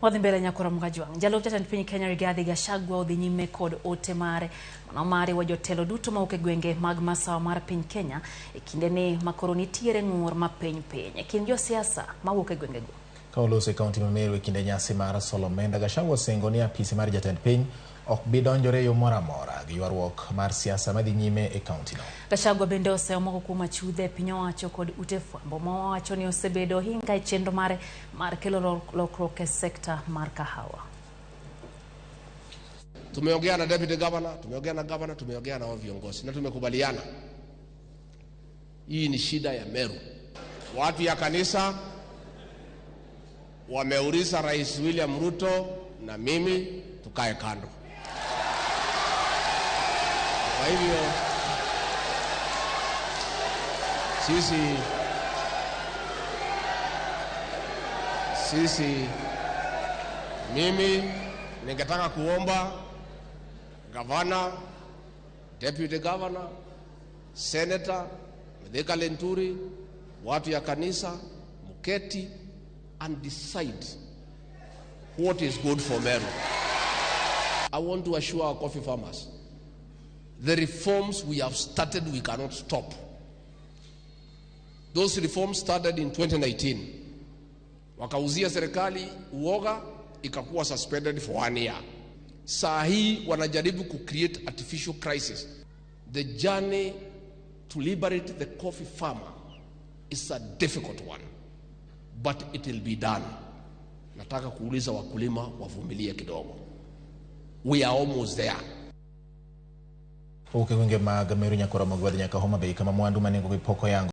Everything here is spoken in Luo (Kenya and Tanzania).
Wadhi mbele nyakora Mugajwang'. Jalup jatend piny Kenya Rigathi Gachagua odhi nyime kod ote mare mano mariwo jotelo duto mawuok e gwenge mag masawa mar piny Kenya e kindeni makoro nitiere ng'ur ma piny piny e kind josiasa mawuok e gwengego. Ka oloso e kaunti ma Meru e kinde nyasi mar solo omenda, Gachagua osingo ni apisi mar jatend piny ok bi donjore e yo moro amora gi ywaruok mar siasa madhi nyime e kauntino. Gachagua bende oseyo moko kuom achudhe e piny owacho kod ute fwambo ma owacho ni osebedo ohinga e chenro mare mar kelo lokruok e sekta mar kahawa. Tumeongea na deputy governor, tumeongea na governor, tumeongea na hao viongozi na tumekubaliana hii ni shida ya Meru. Watu ya kanisa wameuliza Rais William Ruto na mimi tukae kando. Kwa hivyo sisi mimi ningetaka kuomba gavana, deputy governor, senator Mithika Linturi, watu ya kanisa mketi and decide what is good for Meru. I want to assure our coffee farmers, the reforms we have started, we cannot stop. Those reforms started in 2019. Wakauzia serikali uoga, ikakuwa suspended for 1 year. Saa hii wanajaribu ku create artificial crisis. The journey to liberate the coffee farmer is a difficult one, but it will be done. Nataka kuuliza wakulima wavumilie kidogo. We are almost there. Owuok e gwenge mag Meru nyaka Ramogi wadhi nyaka Homa Bay kama mwandu ma nengogi pok oyango.